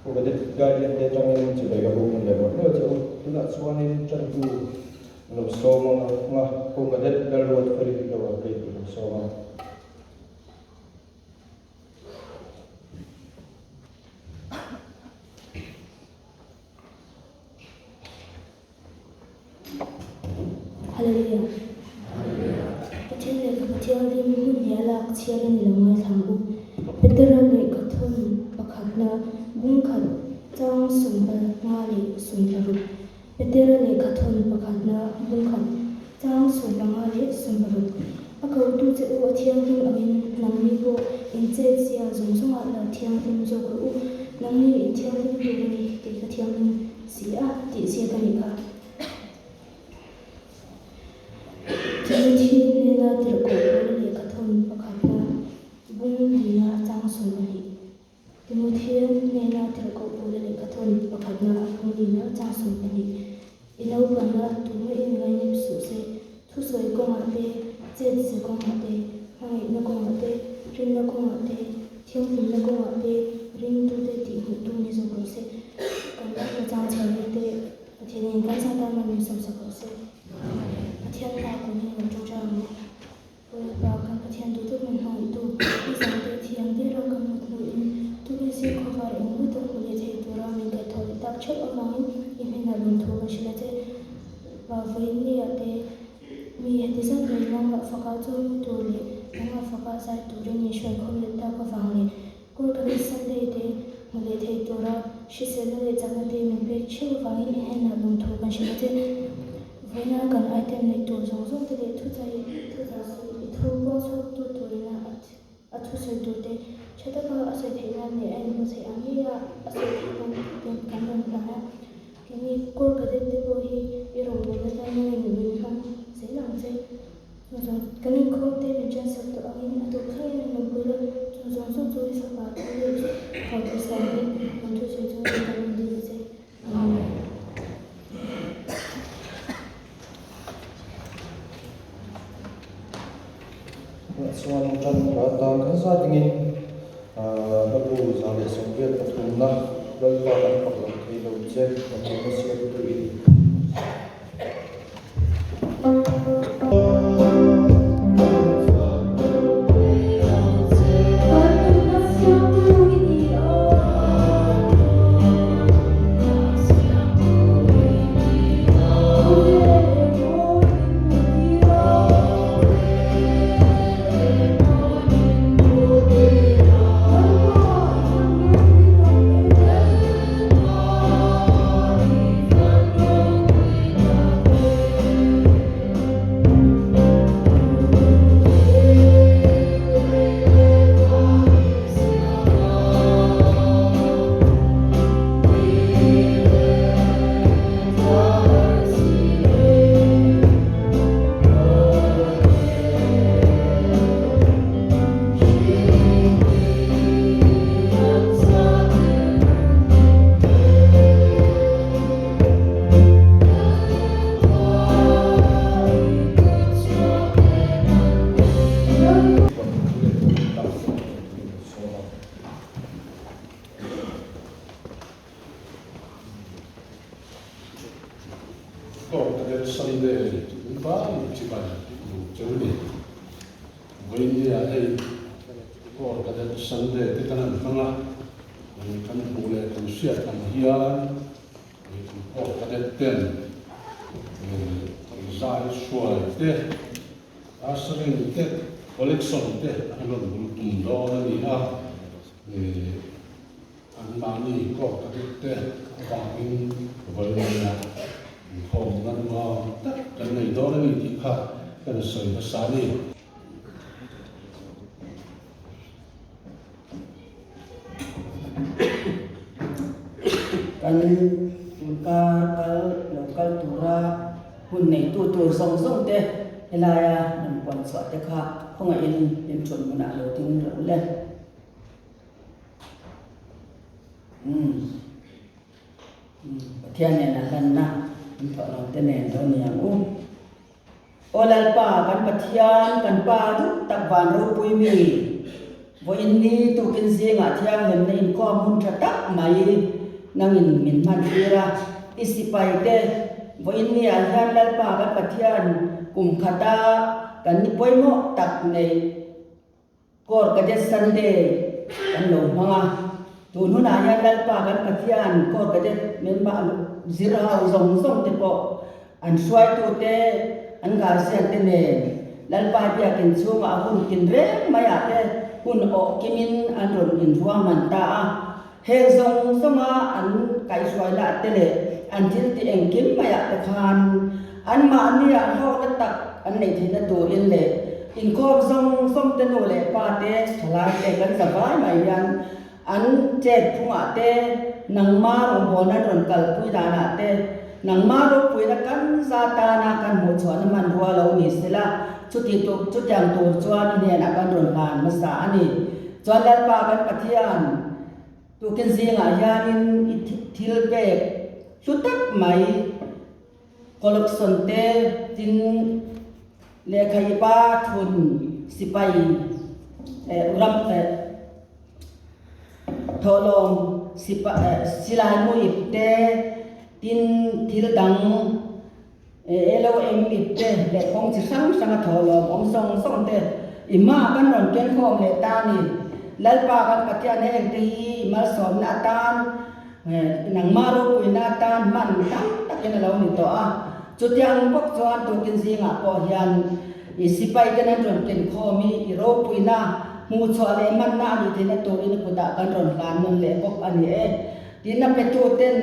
Pu Cadet Guardian te atangin chibai ka buk nawn leh mawlh mawlh che u. Tunah chuanin tantu lo sawm ang a, Pu Cadet Lalruatfeli Lower Grade lo sawm ang. Hallelujah. Pathian lehkha Pathianhlim hmun hnih a lak chhiar a ni lo ngaithla ang u. Petera lehkha thawn pakhatna bung khat chang sawmpa nga leh sawmparuk. Petera lehkha thawn pakhatna bung khat chang 15 leh 60. A kotu che u a thianghlim angin nangni pawh in chet zia zawng zawngah lo thianghlim zawk rawh u. Nangni in thianghlim tur a ni tih ka thianghlim si a tih zia ka nih kha. Timothy hnena tirhkoh pawl lehkha thawn pakhatna bung lina chang 20. Timothea hnena tirhkoh Paula lehkha thawn pakhatna a phung lina chang 20. I naupangna tuma in ngainep suh se, thusawi kawngah te, chetze kawngah te, hmangaihna kawngah te, rinna kawngah te, thianghlimna kawngah te, ringtute tihhmuhtu ni zawk rawh se. Kan ram chang chher ri te Pathianin kan satan man min sawmsak rawh se. Pathian hla kunin kan ṭawngṭai ang u. Bawipa, kan Pathian duh tak min hmangaihtu, i zangte thiang dera kan mut hnuin tukin sir khawvar eng mui tak hmu leh thei tura min kaihthawh leh tak theuh avangin i hnenah lungthu kan hrilh a che. Pa, vawiin niah te mi heti zat mai nangmah faka chawi tur leh nangmah faka zai turin min hruaikhawm leh tak avang leh Kawlkarin Sunday te hmu leh thei tura hriselna leh chakna te min pek theuh avangin i hnenah lungthu kan hrilh a che. Vawiina kan item neih tur zawng zawng te leh thuchai thuchah sawi i thu puang chhuak tu turina a thusawi tur te tha taka a sawi theih nan leh a inhmu theih ang ngeia a sawi theih nan te kan rawn hlan a. Keini Kawlkarin te pawh hi i rawngbawlna tan mawngin min hmang zel ang che. Kan inkhawm te min ṭansak tawh angin a tuk thlengin an awmpui lo. Chung zawng zawng chu i fapa thu leh hau thu siamin kan thusawi chu min kan rawn dil che. Amen. Chuan ṭan hla tan kan zat dingin Hlabu 183na Lalpa kan fak lo thei lo che kan hmuhna siamtu i ni. Kawrkadet Sunday tlangval chibai duh cheu ni. Vawinia hei Kawrkadet Sunday te kan han hmang a, kan hmuh leh kan hriat ang hian Kawrkadet ten zai hruai te, ushering te, collection te an rawn bul tum dawn a ni a. Anmahni kawrkadet te avangin vawinia inkhawmna nuam tak kan nei dawn a ni tih kha kan sawi hmasa a ni. Kan tunkar kal lo kal tura hun neitu tur zawng zawng te helaia rawn puan chhuah te kha khawngaihin in thut hmunah lo ding rawh le. Umm Pathian nen a hlanna in thawh lo te nen lo ni ang u. Aw Lalpa kan Pathian kan Pa duh tak van ropui mi vawiin ni tukin zingah thianghlimna inkhawm hun tha tak mai. Nangin min hman tir a, i sipaite vawiin niah hian Lalpa kan Pathian kum khata kan ni pawimawh tak nei Corps Cadet Sunday kan lo hmang a. Tun hunah hian Lalpa kan Pathian Corps Cadet member zir ho zawng zawng te pawh an hruaitute an guardian te nen Lalpa biakin chhungah hun tin reng maiah te hun awh kimin an rawn inruahman ta a. Heng zawng zawnga an kaihhruaina te leh an thil tih engkim maiah te khan anmahnia hlawkna tak an neih theihna turin leh inkhawm zawng zawng te nu leh pa te thalai te kan za vai mai hian an chet phungah te nangma rawngbawlna an rawn kalpui danah te nangma ropuina kan za tana kan hmuhchhuahna hmanrua lo ni sela chuti chutiang tur chuan i hnenah kan rawn hlan hmasa a ni. Chuan Lalpa kan Pathian, tukin zingah hianin i thil pek hlu tak mai collection te tin lehkha i pa thun sipai ram thawhlawm silai mu ip te tin thil dang LOM ip te leh kawng chi hrang hrang a thawhlawm awm zawng zawng te i hma kan rawn ken khawm leh ta ni. Lalpa kan Pathian heng te hi i malsawmna atan nangmah ropuina atan hman tam takin a lo ni tawh a. Chutiang bawk chuan tukin zingah pawh hian i sipai ten an rawn ken khawm hi i ropuina hmuhchhuah leh hmanna a nih theihna turin i kutah kan rawn hlan nawn leh bawk a ni e. Tin a petu ten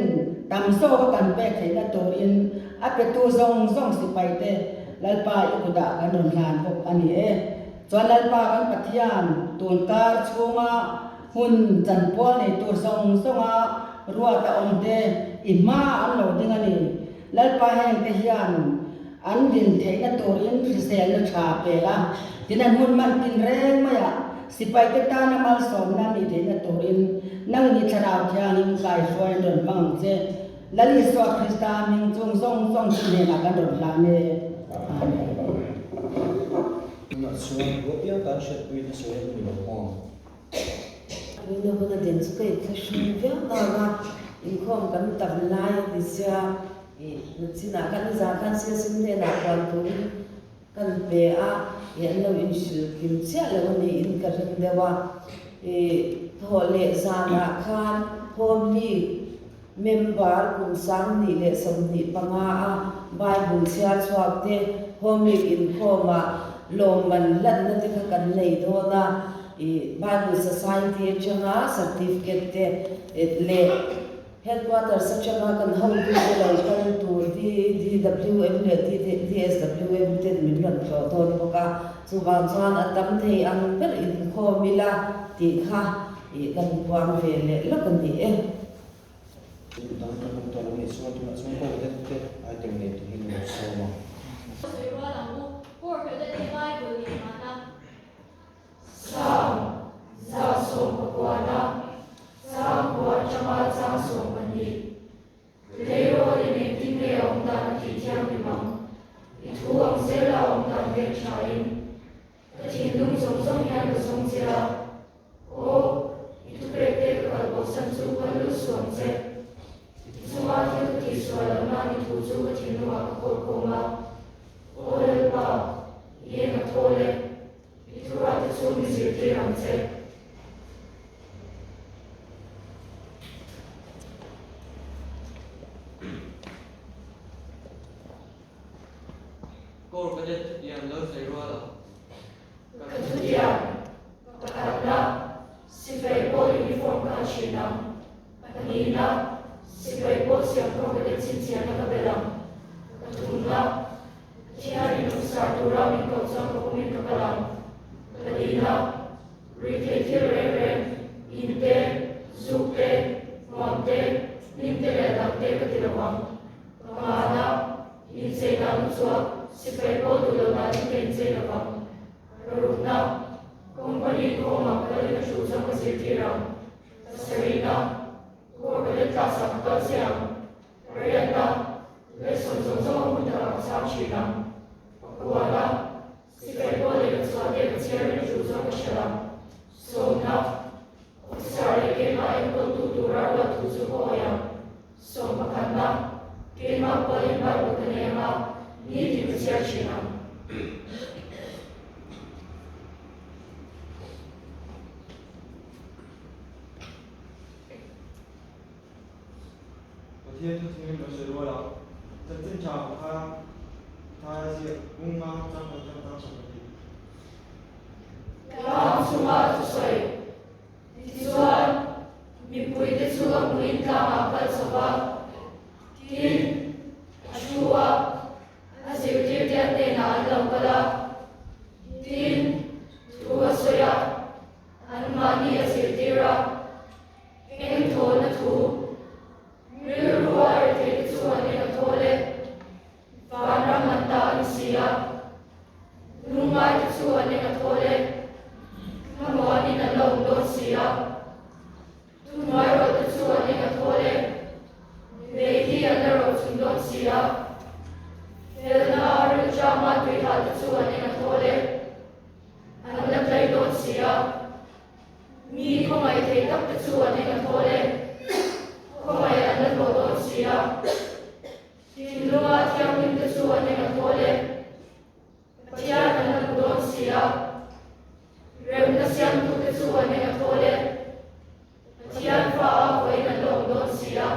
tam zawk a kan pek theihna turin a petu zawng zawng sipai te Lalpa i kutah kan rawn hlan bawk a ni e. Chuan Lalpa kan Pathian tun kar chhunga hmun chanpual nei tur zawng zawnga ruat a awm te i hma an lo ding a ni. Lalpa heng te hian an din theihna turin hriselna tha pe la, tin an hun man tin reng maiah sipaite tana malsawmna nih theihna turin nang ni Thlarau Thianghlim kaihruai an rawn hmang ang che. Lal Isua Krista hming chung zawng zawng chu hnenah kan rawn hlan e. Amen. Tunah chuan ruapiang tan hriatpuiin a sawi a ni lo maw? Puina hun a din chu ka inthlahrung viau nang a, inkhawm kan tam lai a ni sia, ih chinah khan nizan khan Siasim hnenah puan turin kan pe a, ih an lo inhrilh kim chiah lo a niin ka ring deuh a, ih thawh leh zanah khan Home League member kum 2025 a Bible chhiar chhuak te Home League inkhawmah lawmman hlanna te kha kan nei dawn a, ih Bible Society atanga certificate te leh Headquarters atanga kan hotute lo kal tur DWM leh DSWM ten min rawn tlawh dawn bawk a, chuvang chuan a tam thei ang ber inkhawm ila tih kha ih kan puang ve leh lawk a ni e. Dang kan awm tawh lo nih chuan tunah chuan Corps Cadet te item nei turin a lo sawm a. Sawi rual ang u, Corps Cadet te Bible nih hmana. Psalm 119, Chang kua atanga chang 12. Tleirawl in engtin nge a awm dan a tih thianghlim ang? I thu ang zela a awm dan vek thain ka thinlung zawng zawng hian ka zawng che a. Aw, i thupekte ka kal bosan chu ka lu suh ang che. I chunga thil ka tihsual loh nan i thu chu ka thinlungah ka kawl khawm a. Aw Lalpa, i eng a thawl e. I thuruate chu mi zirtir ang che. Corps Cadet thutiang lo sawi rual ang. Ka thutiang, pakhatna, sipai pawl uniform ka ha thin ang. Pahnihna, sipai pawl siamkhawm cadet chhinchhiahna ka bel ang. Pathumna, Pathianin officer tura min koh chuan ka pumin ka kal ang. Palina, ruihtheih thil reng reng, in te, zuk te, hmuam te, hnim te leh dang te ka ti lo ang. Pangana, inchei dan uchuak, sipai pawh duh lo danin ka inchei lo vang. Parukna, company khawmah ka kalin a thu chuan ka zirtir ang. Pasarihna, corporate class-ah ka kal chiah ang. Riatna, lesson zawng zawng a hun takah ka chhang thin ang. Pakuana, sipai pawh leh ka chhuah te ka chhiar in a tul chuan ka hre ang. Sawmna, officer leh keimah enkawltu tura ruat thu chu ka awih ang. Pathian thu thingrim lo sawi rual ang. Chanchin tha Mathaya Mathaya ziak bung nga chang khat atang chang 12. Tlang chunga thusawi tichuan mipuite chu a hmuin tlangah kal chho va, tin, a thu a, a zirtirte a hnenah an lo kal a, tin, thu a sawi a, anmahni a zirtir a, eng thawhna thu, rilru a retheihte chu an eng a thawl e. Vanram an ta a ni si a, lungngaite chu an eng a thawl e, thlamuanin an la awm dawn si a, thuhnuairawhte chu an eng a thawl e, lei hi an la rochun dawn si a, felna a rilṭama tuihahte chu an eng a thawl e, an la tlai dawn si a, mi khawngaih thei takte chu an eng a thawl e, khawngaih an la hlawh dawn si a. Thinlunga thianghlimte chu an eng a thawl e. Pathian an la hmu dawn si a. Remna siamtute chu an eng a thawl e. Pathian fa a vawiin an la awm dawn si a.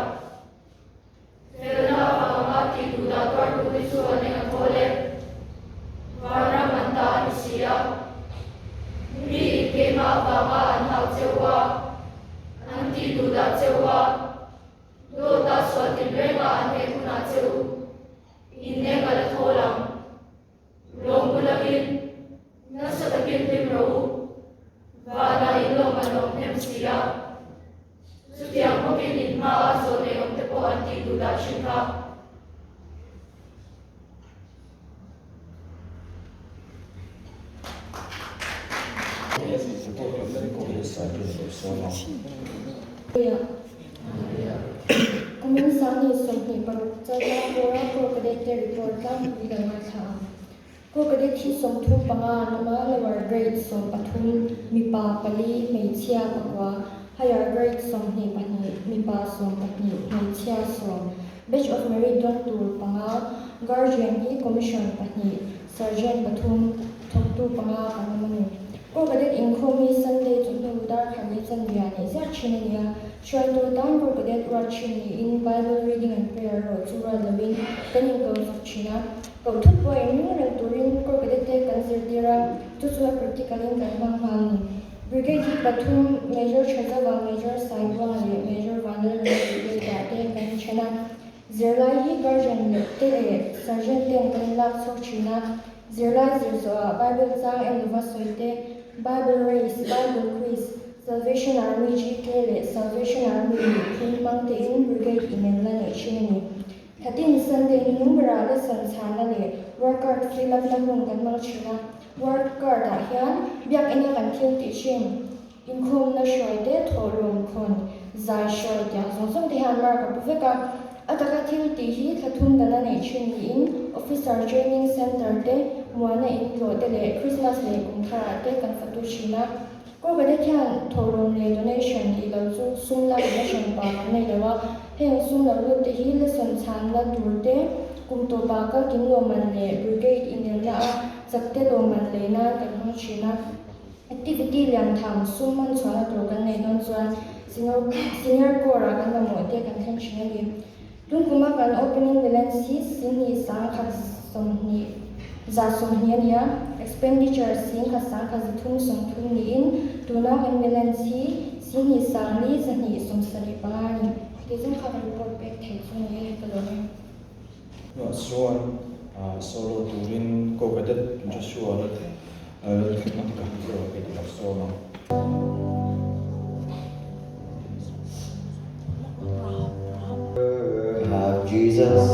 Felna avanga tih duhdah tuartute chu an eng a thawl e. Vanram an ta a ni si a. Mi inkeimah avanga an hau cheu a, an tih duhdah cheu a. Dawta sual tinrengah an heh hunah che u, in eng a la thawl ang. Lawm ulangin, nasa takin hlim rawh u, vanah in lawm an awm hnem si a. Chutiang bawkin in hmaah zawh nei awm te pawh an tih duh dah thin kha. Kumin Sangni 26 Chaltlang Pawra Corps Cadet te report tlangpui kan ngaithla ang. Corps Cadet hi 35 an awm a, Lower Grade 13, mipa pali, hmeichhia pakua, Higher Grade 22, mipa 12, hmeichhia sawm. Badge of Merit dawn tur panga, Guardian hi Commission pahnih, Sergeant pathum, thawktu panga kan awm a ni. Corps Cadet inkhawm hi Sunday chawhnu dar khat leh chanve ah neih ziah thin a ni a, hruaitu tan Corps Cadet ruat thin niin Bible reading and prayer erawh chu ruat loin kan inko chawk thin a. Koh thut pawh engming reng turin Corps Cadet te kan zirtir a, chu chu a practical in kan hmang nghal a ni. Brigade hi pathum, Major Thazava, Major Saibuanga leh Major Vanlalrina Brigade ah te kan then a. Zirlai hi Guardian leh te leh Sergeant ten kan inlak chhuak thin a. Zirlai zir zawhah Bible chang en lova sawi te, Bible Race, Bible Quiz, Salvation Army GK leh Salvation Army nih phun hmang tein Brigade inelna neih thin a ni. Thatin Sunday ni nung berah lesson chhana leh work card fill up na hun kan hmang thin a. Work card ah hian biakina kan thil tih thin, inkhawmna hruai te, thawhlawm khawn, zai hruai tiang zawng zawng te hian mark a pu vek a. A taka thil tih hi thla thum dana neih thin niin Officer Training Centre te, muana intlawh te leh Christmas leh kum thar ah te kan fatu thin a. Corvette hian thawhlawm leh donation tih lo chu sum lak leh hranpa kan nei lo a, heng sum lo lut te hi lesson chhanna tur te, kum tawpa kal kim lawmman leh brigade inelna a chakte lawmman lei nan kan hmang thin a. Activity lian tham sum hman chhuahna tur kan nei dawn chuan senior senior corps ah kan mamawh te kan thleng thin a ni. Tun kuma kan opening balance hi singhi sangkhat 20 120 a ni a, expenditure singkhat sangkhat 330 niin tuna kan balance hi singhi sangli 275 a ni. Tih zawng kha ka report pek thei chu ni e, ka lawm e. Hnuah chuan solo turin Corps Cadet Joshua Lalthutna chu a pe tih a sawm ang. Have Jesus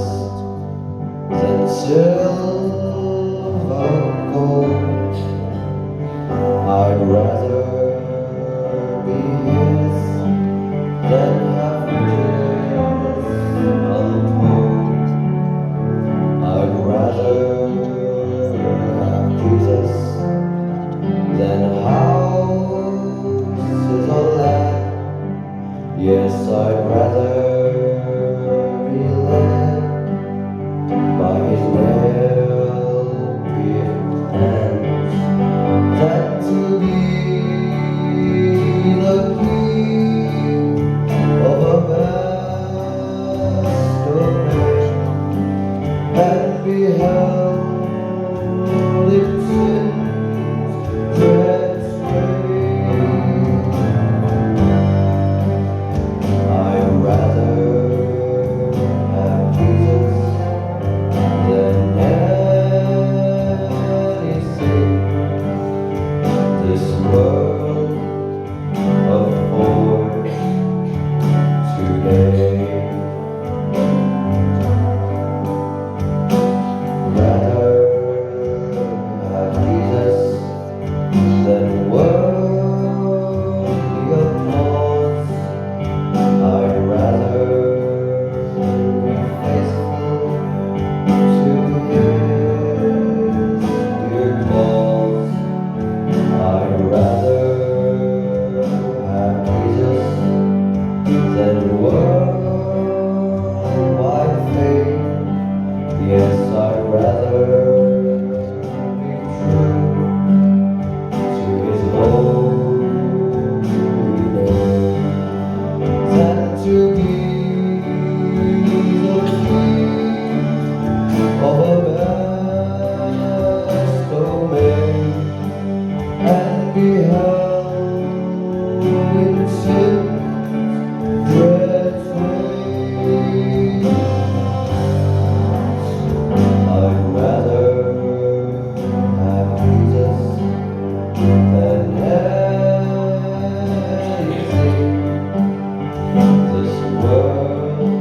than silver gold I'd rather be his than have riches untold I'd rather have Jesus than houses or land Yes, I'd rather be led by his nail-pierced hands than to be the king of a vast Sin dreadfully. I'd rather have Jesus than anything this world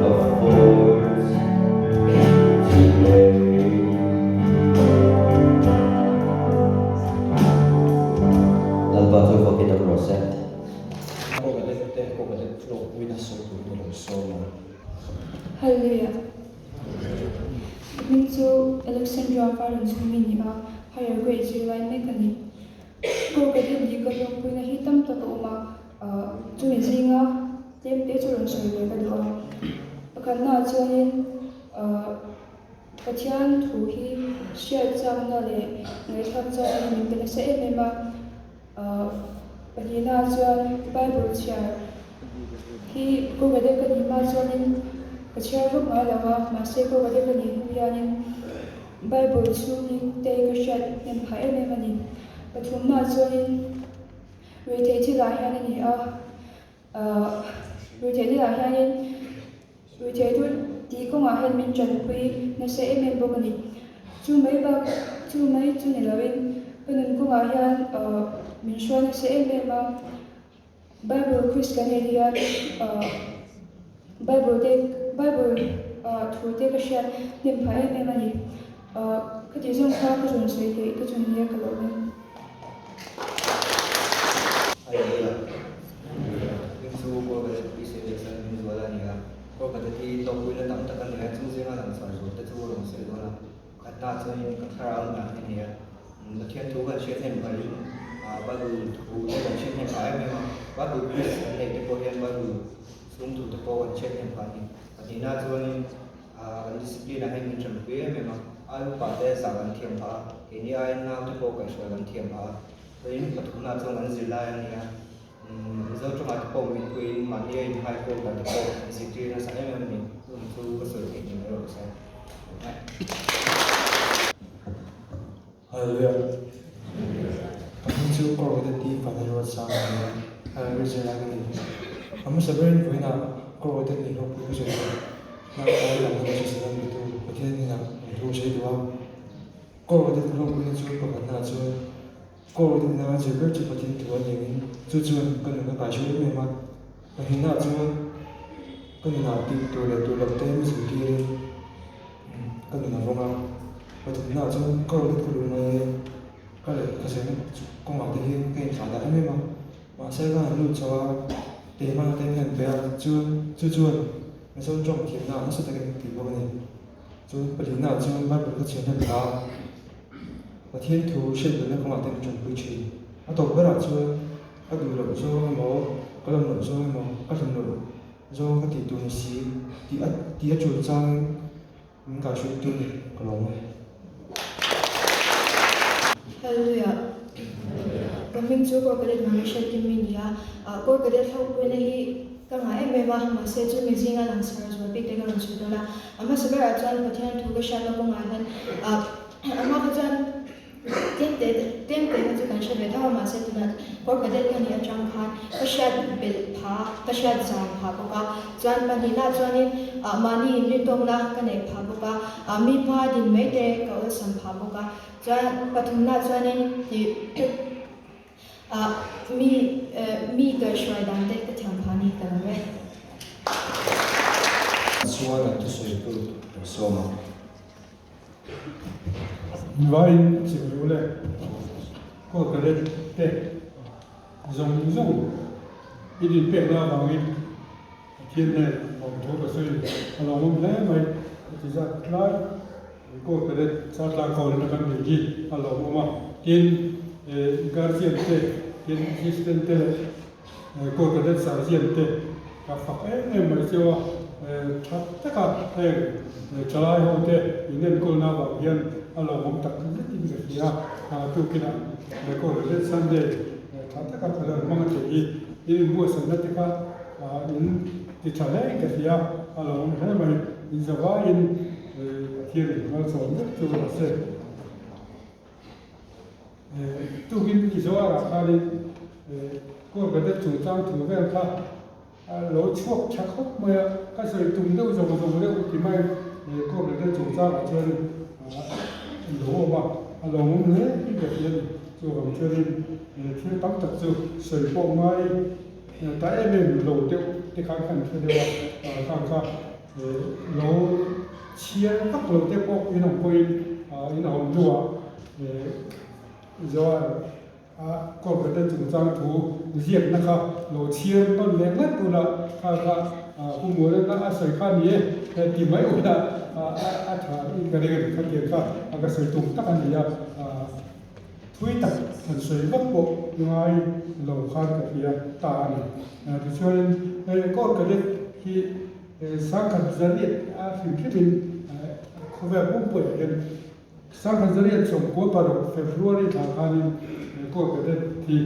affords today. Lalpa chu fakin awm rawh se. Ko cadet te ko cadet hlawkpuina sawi tur ni lo sawm ang. Hallelujah. Ka hming chu Alexandra Farren chhungmi ni a, higher grade zirlai mek a ni. Ko cadet nih ka hlawkpuina hi tam tak a awm a, chumi zinga tlem te chu rawn sawi ve ka duh a. Pakhatnaah chuanin Pathian thu hi hriat chakna leh ngaihthlak chakna hi min pe nasa em em a. Pahnihnaah chuan Bible chhiar hi Kawkade ka nih hma chuanin ka chhiar vak ngai lo a, mahse Kawkade ka nih hnu hianin Bible chhung hi te ka hriat hnem phah em em a ni. Pathumnaah chuanin ruihtheih thilah hian a ni a, ruihtheih thilah hianin ruihtheih thu tih kawngah hian min tanpui nasa em em bawk a ni. Chu mai bak chu mai chu ni loin ka nun kawngah hian min hruai nasa em em a, Bible quiz kan neih hian Bible te Bible thu te ka hriat hnem phah em em a ni. Khati zawng kha ka rawn sawi theih ka chu nia ka lo en. Hallelujah. Hming chu Gorgadet PC Alexander Hmingzuala a ni a. Gorgadet hi hlawkpuina tam tak a nei a, chung zinga langsar zual te chu rawn sawi dawn a. Khatna chuanin ka thlarau nunah hian a nei a. Pathian thu kan hriat hnem pahin Bible thu te kan hriat hnem phah em em a. Bible quiz kan neih te pawh hian Bible chhung thu te pawh kan hriat hnem phah a ni. Pahnihna chuanin Kan discipline ah hian min tanpui em em a, ai upa te zah kan thiam phah a, keini aiin nau te pawh kaihhruai kan thiam phah a, chuanin pathumna chuan kan zirlai a nia, Mizo tawngah te pawh min puiin mahni a inhai kawl dan te pawh zirtir nasa em em a ni, chung chu ka sawi theih ni mai rawh se. Hallelujah. Ka hming chu ka rawh te ti fana ruat sang a ni a, Hallelujah zirlai ka ni. A hmasa berin vawiinah ka rawh te ni hlawkpui ka sawi duh a, hnamkai lam hi hrisel a ni tu Pathian hnenah an thu ka sawi duh a. Ka rawh te hlawkpuina chu pakhatnaah chuan ka rawh te nana zir ber chu Pathian thu a ni angin chu chuan ka nun a kaihruai em em a. Pahnihnaah chuan ka nunah tih tur leh tur loh te mi zirtirin Ka nun a vawng a, pathumna ah chuan ka rawt ka luh mai e, ka leh ka zirna kawngah te hian ka inthlah dah em em a, mahse ka han lut chho a, keimahna te min han pe a, chuan chu chuan Mizo tawng thiamna ah nasa takin min tih bawk a ni. Chuan pahnihna ah chuan Bible ka chhiar hnem ta a, Pathian thu hriat belhna kawngah te min tanpui thin. A tawp berah chuan ka duh loh zawng emaw, ka lawm loh zawng emaw, ka hlim loh Zawng ka tih tur ni si, tih a tih a tul changin min kaihhruai tu ni ka lawm e. Hallelujah. Ka hming chu Kawr Cadet Mami Hriatkim mi ni a, Kawr Cadet hlauhpuina hi ka ngah em em a, mahse chu mi zinga langsar zual bik te ka rawn chhui dawn a. A hmasa berah chuan Pathian thu ka hriatna kawngah hian amah kha chuan Tlem te tlem te kha chu kan hre ve tho a, mahse tunah kawr cadet ka nih atang khan ka hriat belh pha a, ka hriat zau pha bawk a, chuan pahnihna chuanin ah mahni inrintawkna ka neih pha bawk a, ah mi hma din mai te ka awlsam pha bawk a, chuan pathumna chuanin ih ah mi eh mi kaihhruai dan te ka thiam pha a ni ka lo e. Chuan an thusawi tur an sawm ang. Vain chimlu leh Kawlkaret te zawng zawng i dinpekna avangin Pathian hnenah lawmthu ka sawi a lawmawm hle mai a ti zat tlai. Kawlkaret Chatlang Kawlin a kan nei hi a lawmawm a, tin Guardian te, tin Assistant te leh Kawlkaret Sergeant te ka fak em em mai cheu a, tha taka heng thalai ho te in enkawlna avang hian a lawmawm tak zetin ka hria a, tukinah Kawlkaret Sunday tha taka ka lo hmang a theih hi in inbuatsaihna te kha in ti tha hle in ka hria a lawmawm hle mai, in zavaiin Pathian in malsawm vek chu rawh se. Tukin i zoarah khanin. Corps Cadet chungchang thu vel kha a lo chhuak tha khawp mai a, ka sawi tum deuh zawng zawng deuh ti mai Corps Cadet chungchangah chuan a lo awm a, a lo awm hle hi ka ti a ni. Chuvang chuanin thil tam tak chu sawi pawh ngai ta em em lo deuh te khan kan hre deuh a, khang kha lo chhiar vak lo te pawh in awm pawhin in awm hnuah Zoar a Corporate chungchang thu ziakna kha lo chhiar nawn leh ngat tuna kha kha Pu Mualena a sawi kha ni e ti mai ula a tha in ka ring a ni khatiang kha a ka sawi tum tak a ni a. Thui tak han sawi vak pawh ngai lo khan ka hria ta a ni. Tichuanin hei Corps Cadet hi sangkhat zariat a hrim hrimin khawvel pumpuiah hian sangkhat zariat 96 February thla khanin Corps Cadet hi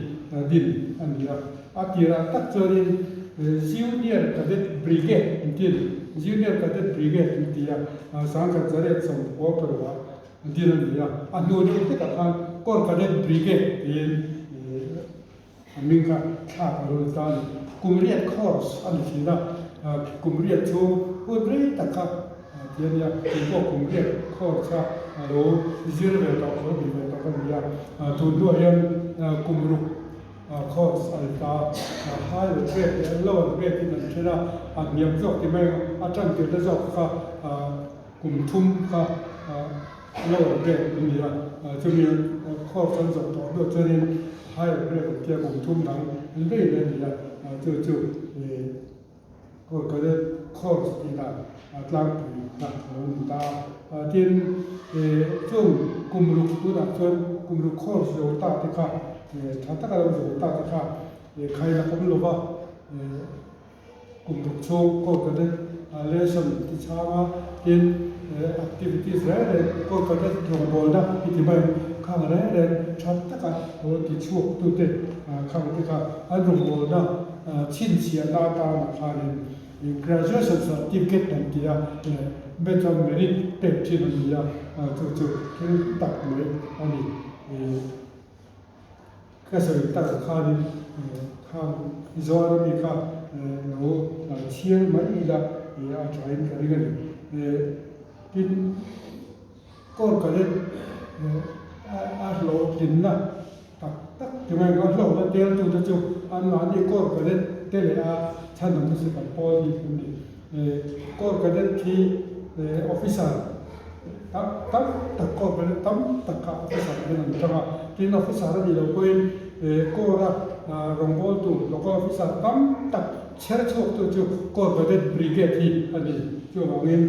din a ni a. A tirah tak chuanin Junior Cadet Brigade an ti a ni. Junior Cadet Brigade an ti a, 1996-ah Dil a ni a, a hnu deuh hlekah khan Corps Cadet Brigade tiin a hming kha thlak a lo ni ta a ni. Kum riat course a ni thin a, kum riat chhung hun rei tak kha ti a nia, kei pawh kum riat course kha a lo zir ve tawh, a lo ni ve tawh ka ni a. Tun hnuah hian kum ruk course a ni ta a, higher grade leh lower grade in an then a, a hniam zawk ti mai ang, a tantirna zawk kha Kum thum kha lower grade an ni a, chumi course an zawh tawh hnuah chuanin higher grade an tia kum thum dang an vei leh a ni a, chu chu Corps Cadet course tih dan tlangpui kha a lo ni ta a. Tin, chung kum ruk tunah chuan kum ruk course zo ta te kha tha taka lo zo ta te kha khailak awm lova, Kum ruk chhung Corps Cadet lesson ti chhang a, tin activities reng reng Corps Cadet rawngbawlna i ti mai ang, khang reng reng tha taka lo ti chhuak tute khang te kha an rawngbawlna chhinchhiahna atana khanin graduation certificate an ti a, Badge of Merit pek thin an ni a, chu chu thil tak mai a ni. Ka sawi tak khanin khang Zoara mi kha lo chhiar mai ila a thain ka ring a ni. Tin, Corps Cadet a hlawhtlinna tak tak ti mai ang, a hlawhna teltute chu anmahni Corps Cadet te leh a chhanawmna sipai pawl hi an ni. Corps Cadet hi officer tam tam tak Corps Cadet tam tak kha officer hian an tang a, tin officer a nih loh pawhin Corps a rawngbawltu local officer tam tak chher chhuaktu chu Corps Cadet Brigade hi a ni. Chuvangin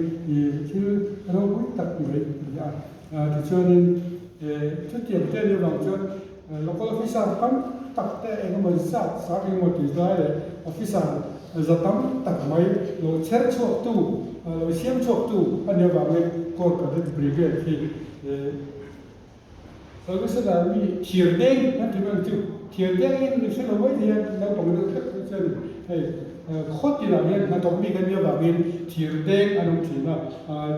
thil ropui tak mai a ni a. Tichuanin chutiang te nih avang chuan local officer tam tak te engemaw zat zat engemaw tih lai leh officer za tam tak mai lo chher chhuak tu lo siam chhuak tu a nih avangin Corps Cadet Brigade hi Services Army thir deng an ti mai ang chu. Thir deng in mi hre lo mai thei a, naupang deuh hlek chu chuan hei khaw tinah hian hnathawk bik a nia vangin thir deng an awm thin a,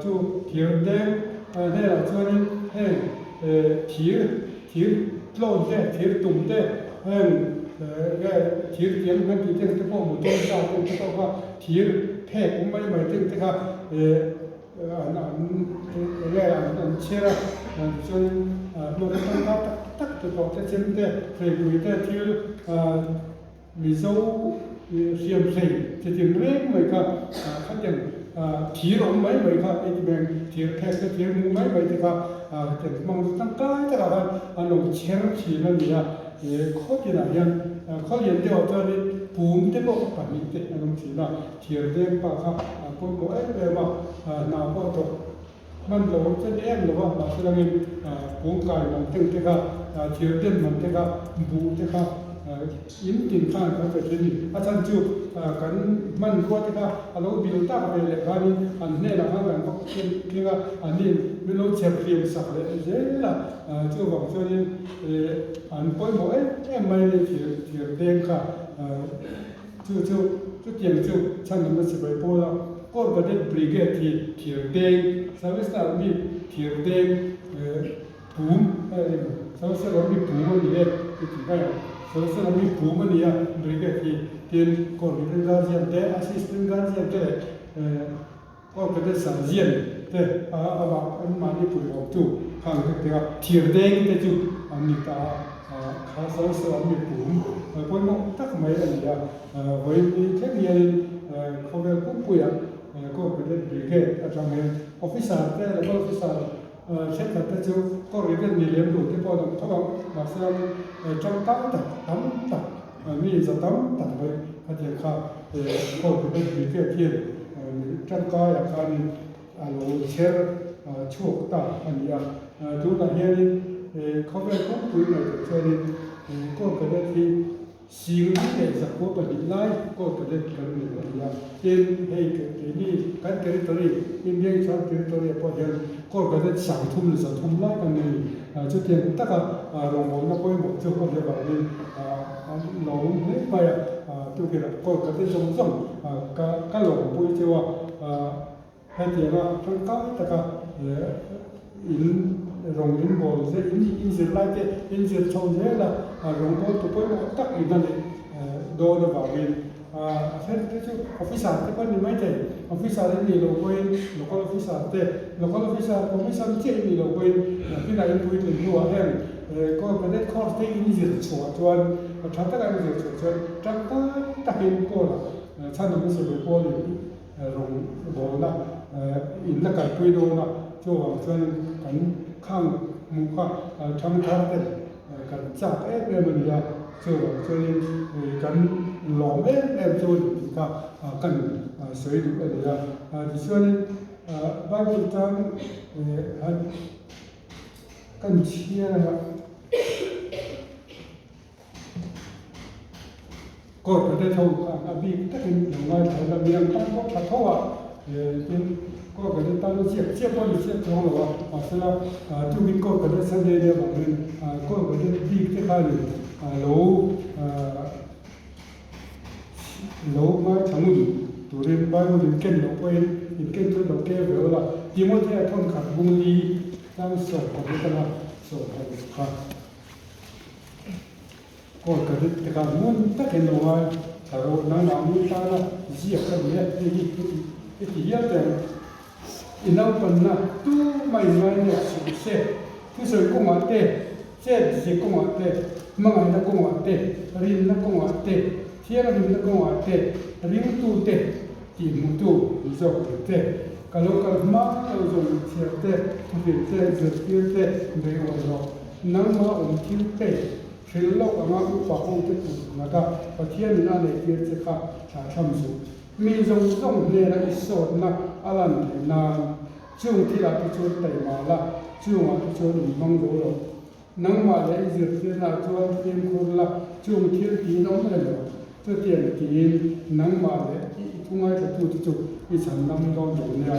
chu thir deng hnenah chuanin heng thir thir tlawn te, thir tum te, heng nge thir tiang kan tih te pawh motor zat te pawh kha thir phek awm mai mai te kha An enge an chhiar a, tichuanin hmun tangkai tak tak te pawh te chem te, hleipui te thil Mizo hriam hlei chi tin reng mai kha khatiang thir awm mai mai kha hei ti beng thir phek te thir mu mai mai te kha khatiang hmang tangkai takah khan an lo chher thin a ni a, khaw tinah hian khaw lian deuhah chuanin pum te pawh pahnih te an awm thin a. Thir deng pa kha a pawimawh em em a, hna pawh thawk hman lo chen em lo a, mahse langin kungkai man teng te kha, thir den man te kha, buh te kha in tin khan kan pe thin a ni. A chhan chu kan hmanrua te kha a lo bil tak ve leh khanin an hnenah khan kan va thleng a, anni'n min lo chher hliam sak leh zel a, chuvang chuanin an pawimawh em em mai a ni thir deng kha. Chu chu chutiang chu chhanawmna sipai pawla Corps Cadet Brigade hi thir deng, Service Army thir deng pum Service Army pum a ni e ti tih mai ang. Sawlsela mi pum a ni a, Brigade hi tin Corps Cadet Guardian te, Assistant Guardian te leh Corps Cadet Sergeant te amah anmahni puihawmtu khang vek te a, thir deng te chu an ni ta a, kha Sawlsela mi pum pawimawh tak mai a ni a, vawiin thleng hianin khawvel pumpuiah Corps Cadet Brigade atang hian Officer te, Local Officer Thenkhat te chu kawr ri vel ni lem lo te pawh an awm tho ang, mahse tangkai tak tam tak mi za tam tak mai khatiang kha kawr ri vel brigade hian tangkai ah khanin a lo chher chhuak ta a ni a. Tunah hianin khawvel kawngpui ngaihtuah chuanin kawr cadet hi Sing leh zakua pahnih lai Corps Cadet kan nei a ni a. Tin, hei keini kan territory, India Eastern Territory ah pawh hian Corps Cadet 30 leh 300 lai kan nei a ni. Chutiang taka rawngbawlna pawimawh chu a nih avangin an lo awm hle mai a. Tukirah Corps Cadet zawng zawng ka lawmpui cheu a. Hetianga tangkai taka in rawng in bawl zeh in in zirlai te in zir chho zel a, rawng bawl tu pawimawh tak in a neih dawn avangin a then te chu officer te pawh an ni maithei, officer in nih loh pawhin local officer te, local officer commission chiah in nih loh pawhin nakinah in puitlin hnuah heng corps cadet course te in zir chhuah chuan tha taka in zir chhuah chuan tangkai takin corps ah chhan awm zir pawhin Rawng bawlna in la kalpui dawn a, chuvang chuan kan khang hmuh kha thangthar te kan chak em em a ni a, chuvang chuanin kan lawm em em chu a ni tih kha kan sawi duh a ni a. Tichuanin Bible tan kan chhiar a. Corps cadet ho khan a bik takin lo ngaithla ila, miang tan pawh tha tho a, tin Corps cadet tan a ziak chiah pawh a ni chiah chuang lo a, mahsela tukin Corps cadet Sunday nia vangin Corps cadet bik te khanin lo lo ngaithla ngun turin Bible in ken loh pawhin in ken chuan lo ke ve ula, Timothea thawnkhat bung li tlang 15 atanga 16 kha. Court cadet te khan ngun takin lo ngai thla rawh, nangmah ni tana ziak a ni e, hei hi i ti hial teh ang. I naupanna tu mah in ngai nep suh se, thusawi kawngah te, chet zi kawngah te, hmangaihna kawngah te, rinna kawngah te, thianghlimna kawngah te, ringtute tihhmuhtu ni zawk tur te, ka lo kal hma lo zawng chhiar te, thuhrilh te, zirtir te, beiawm rawh. Nangma awm thil te hril lawk anga upa ho te kut ngat a Pathianin a neih tir che kha thla tham suh. Mi zawng zawng hnena i sawtna a lan theih nan chung thilah te chuan taima la, chungah te chuan in hmang zo lo. Nangmah leh i zirtirnaah chuan fimkhur la, chung thil tiin awm reng rawh. Chutiang tiin nangmah leh i thungaithla te chu i chhan dam dawn lo nia.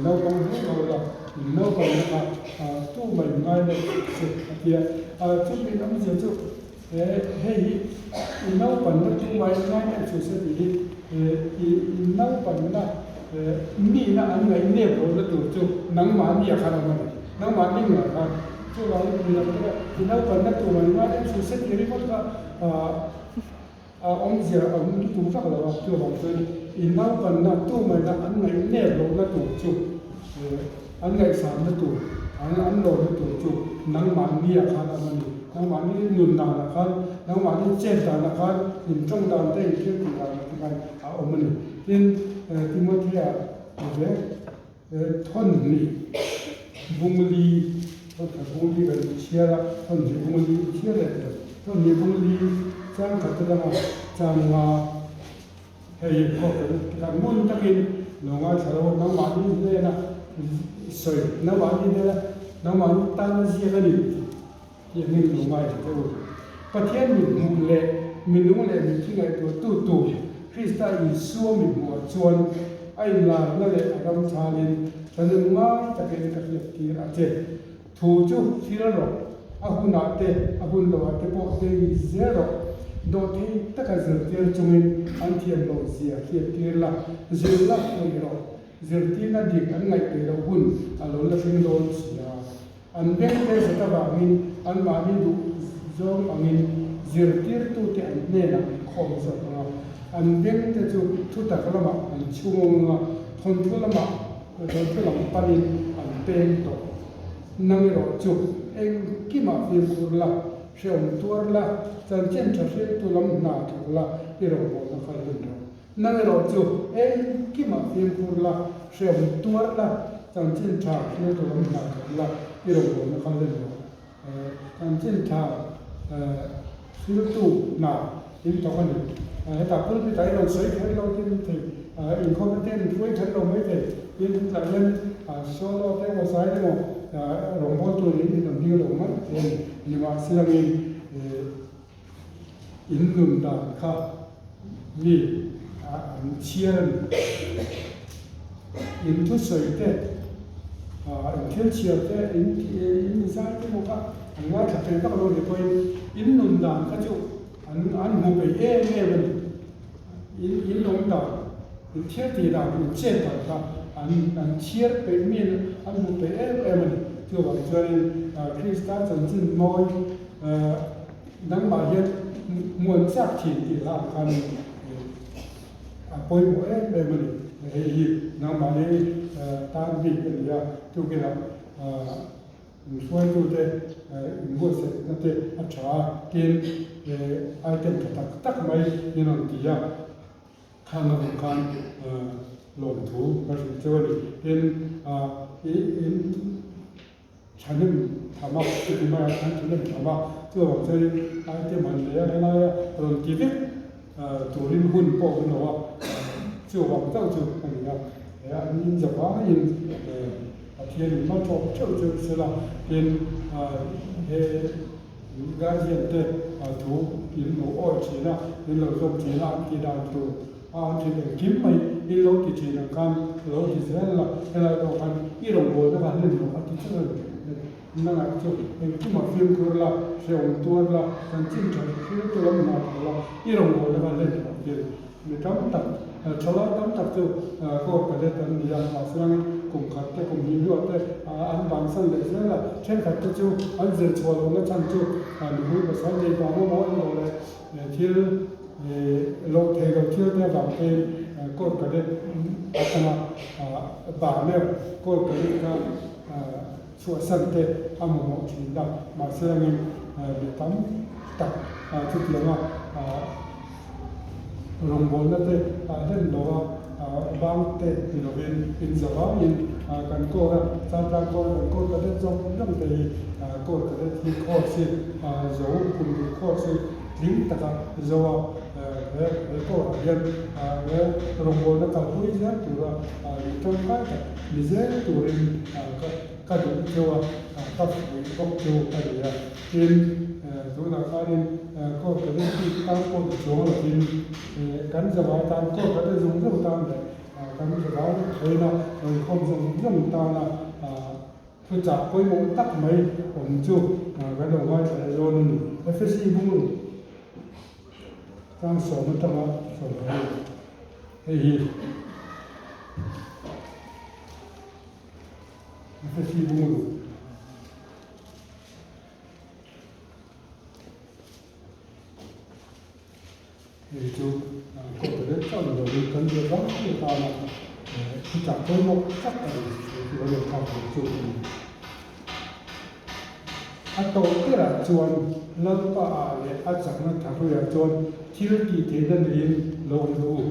Naupang hle lo la, in naupang na kha tu mai ngai lo che a ti a. Chumi awmzia chu hei hi i naupan na tu mai ngai em chu se tih hi i naupan na nihna an ngaih nep lo na tur chu nangmah nia khan awm a ni. Nangmah ning lah khan chuvangin mi dang te kha i naupan na tu mai ngai em chu se tih ringawt kha A awmzia a awm lutuk vak lo a, chuvang chuan i naupanna tu maina an ngaih nep lohna tur chu, an ngaihsanna tur, an an lawmna tur chu nangmahnia khan a awm a ni. Nangmahni nun danah khan, nangmahni chet danah khan, intawng dan te, inthil tih danah te khan a awm a ni. Tin, Timothea ve thawn hnih bung li, thawn khat bung li kan chhiar a, thawn hnih bung li chhiar leh tawh, thawn hnih bung li chang khat te danga chang nga hei pawh kan kan ngun takin lo ngaithla lo, nangmahni hnena sawi, nangmahni hnena nangmahni tana ziak a ni tih angin lo ngaithla teh u. Pathian mithmuh leh minung leh mitthi ngaihtuah tu tur Krista Isua mithmuhah chuan a inlarna leh a ram thalin thanem ngai takin ka hriat tir a che. Thu chu thil rawh, a hunah te, a hun lohah te pawh tei zel rawh. Dawhthei taka zirtir chungin an thiam loh zia hriat tir la, zir la awih rawh. Zirtirna dik an ngaihtuah loh hun a lo la thleng dawn si a. An beng te zat avangin anmahni duh zawng angin Zirtirtute an hnenah an khawm zawk ang a, an bengte chu thutak lamah an chhung ang a, thawnthu lamah thawnthu lam panin an peng tawh. Nang erawh chu engkimah fimkhur la, hrehawm tuar la, chanchin tha hriltu lam hna thawk la, i rawngbawlna kha i hun rawh. Nang erawh chu engkimah fimkhur la, hrehawm tuar la, chanchin tha hriltu lam hna thawk la, i rawngbawlna kha len rawh. Chanchin tha hriltu hna in thawk a ni. Hetah pulpit ah i rawn sawi kher lo tin thei, inkhawmna te in hruai kher lo mai thei. Tin, hetah hian solo te emaw zai te emaw rawngbawltu niin in rawn ding lo mai thei a ni. Nimahselangin in nun dan kha mi an chhiar a ni. In thusawi te, in thil chhiar te, in zai te pawh kha an ngaithla thei vak lo ni pawhin in nun dan kha chu an an hmu peih em em a ni. In in awm dan, in thil tih dan, in chet dan kha an an chhiar peih miin an hmu peih em em a ni. Chuvang chuanin Krista chanchin mawi nangmah hian muan chak thin tih hla ang khanin a pawimawh em em a ni. Hei hi nangmahni tan bik a ni a, tukinah inhruaitute inbuatsaihna te a tha a, tin item tha tak tak mai min rawn ti a, khang avang khan lawmthu ka hrilh cheu a ni. Tin, in Thahnem tham a, chuti maiah khan thahnem tham a, chuvang chuanin item han nei a, helaia rawn ti vek turin hun pawh a awm lo a, chuvang chauh chu a ni a, an in zavaiin Pathian in hmachhawp theuh theuh sela, tin he guardian te thu in lo awi thin a, in lo zawm thin a, an tih dan tur a an thil engkim mai in lo ti thin ang khan lo ti zel la, helai pawh khan i rawngbawlna kha hlim lo a ti chauh a ni. Nangah chu engkimah fimkhur la, hrehawm tuar la, chanchin tha hrilh te lam hna thawk la, i rawngbawlna kha hlen lo a ti a ni. Mi tam tak, thalai tam tak chu court cadet an ni a, mahse angin kum khat te, kum hnih hnuah te an bansan leh zel a, thenkhat te chu an zir chhuah lohna chhan chu nupui pasal nei vang emaw an lo leh thil Loh thei lo thil te avang pawhin court cadet atanga bahner court cadet kha chhuahsan te a mamawh thin a, mahse angin mi tam tak chutianga rawngbawlna te hlen lo a bang te ni lovin inzavaiin kan court a Chaltlang court a kan court cadet zawng zawng te hi court cadet hi course hi zo kum ruk course hi Tling taka Zoa he record ah hian he rawngbawlna kalpui zel tura mi tangkai tak ni zel turin ka duh cheu a, ka fuih bawk cheu a ni a. Tin, tunah khanin court cadet bik tan pawh ni chuang lovin kan zavai tan court cadet zawng zawng tan leh kan zavai thaina rawnkhawm zawng zawng tana Thuchah pawimawh tak mai awm chu kan lo ngaithla leh dawn a ni. Efesi bung tlang sawm atanga sawm a ni. Hei hi Efesi bung Hei chu corporate chauh ni lovin kan bia vang vang atana thuchah pawimawh tak a ni tih chu kan rawn thlak tur chu a ni. A tawh berah chuan Lalpa ah leh a chakna tharuiah chuan thil tih theihna neiin lo awm rawh u.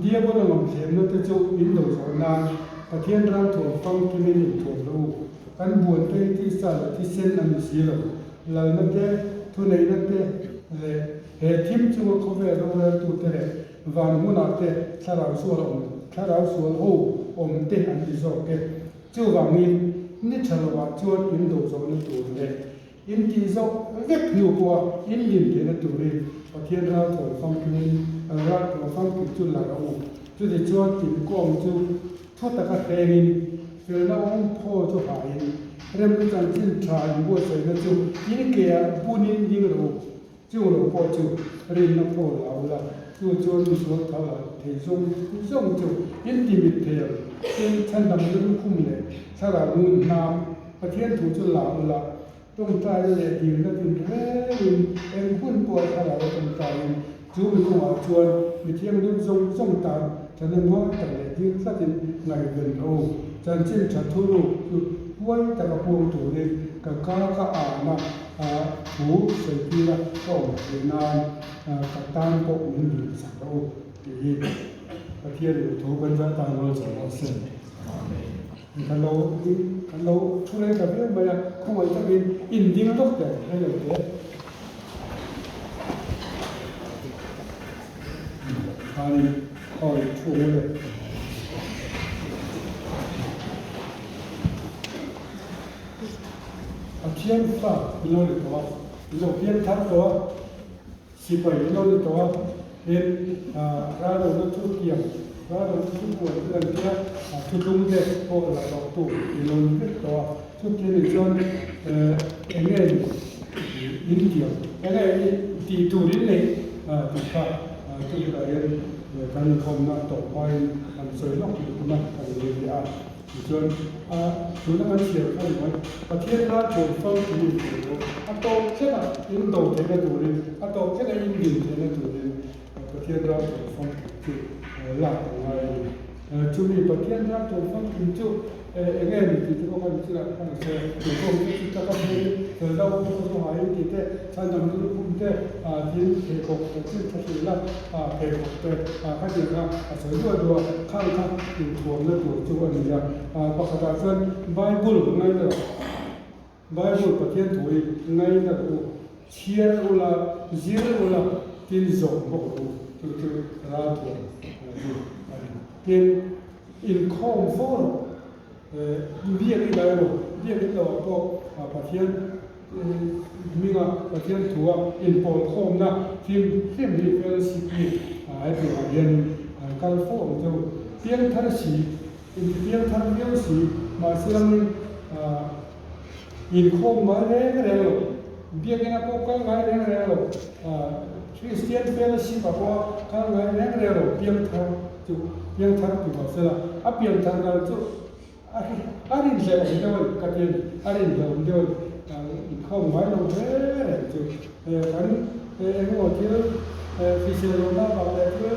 Diabola ngawmthlemna te chu in do zawh nan Pathian ram thuam famkimin inthuam rawh u. Kan buan te hi tisa leh thisen a ni si lo. Lalna te, thuneihna te leh he thim chunga khawvel roreltute leh van hmunah te thlarau sual awm, thlarau sual ho awm te an ti zawk e. Chuvangin, ni tha lovah chuan in do zawhna tur leh in tih zawh vek hnu pawha in lim theihna turin Pathian ralthuam famkimin ralthuam famkim chu la rawh u. Chutichuan tinkawng chu Thu taka hrengin, felna awm phaw chu hain, remna chanchin tha inbuatsaihna chu in keah bunin ding rawh u. Chung lo pawh chu rinna phaw la ula, chu chuan misual tha la thei zawng zawng chu in ti mit thei ang. Tin, chhandamna lukhum leh thlarau ngun hnam Pathian thu chu la ula. Tawngtaina leh dilna tinrengin eng hun pawh a thlarau a tawngtaiin chu mi kawngah chuan mi thianghlim zawng zawng tan thahnemngai tak leh dil tlatin ngaihven rawh u. Chanchin tha thuruk chu huai taka puang turin ka ka ka ahna thu sawitira ka awm theih nan ka tan pawh min dil sak rawh u tih hi Pathianin thu kan zah tan rual chauh rawh se. Kan lo kan lo thu reng ta viau mai a, khawngaih takin inding lawk teh ang rei lo teh. Khanin khawi thu ang le. Pathian fa in lo ni tawh a, in lo piang thar tawh a. Sipai in lo ni tawh a, tin ralawna thu tiang, ralawna thu buai te kan tia, thutlung te pawh la rawh tu in lo ni vek tawh a, chuti a nih chuan eng nge in tiang, eng nge tih tur in neih tih kha chutah hian kan inkhawmna tawh hmain kan sawi lawk lutuk a kan ni leh a. Tichuan, a tuna kan chhiar kha ni mai, Pathian tan chuan famkim in thei lo, a tawp thlenga in do theihna turin, a tawp thlenga in din theihna turin Pathian ram chuan famkim chu lak a ngai a ni. Chumi Pathian ram chuan famkim chu eng nge ni tih te pawh kha ni chilak kha ni se, inkhawm te chu taka pheiin fel deuh khaw chu haiin tih te, chhandam chu lukhum te, tin pheikhawk te chu tha hrih la, pheikhawk te kha tih kha a sawi duah duah a, khang kha inthuamna tur chu a ni a. Pakhatah chuan Bible ngaina lo, Bible Pathian thu hi ngaina lo u, chhiar ula, zir ula, tin zawm bawk lo u, chu chu ralthuam chu a ni. Tin, inkhawm fo lo, biak i lai lo, biak i loah pawh Pathian hminga Pathian thua inpawlkhawmna hlim hlim hi fellowship hi hetiangah hian kal fo ang cheu. Piangthar si, intipiangthar viau si, mahse langin inkhawm ngai reng reng lo, biakina pawh kal ngai reng reng lo, Kristian fellowship ah pawh kal ngai reng reng lo piangthar chu piangthar ti mahsela a piangthar dan chu A rinhlelh awm deuh a ni ka ti a ni. A rinhlelh awm deuh a ni. Inkhawm ngai lo hle reng chu kan eng emaw thil hrisel lohna avang leh thil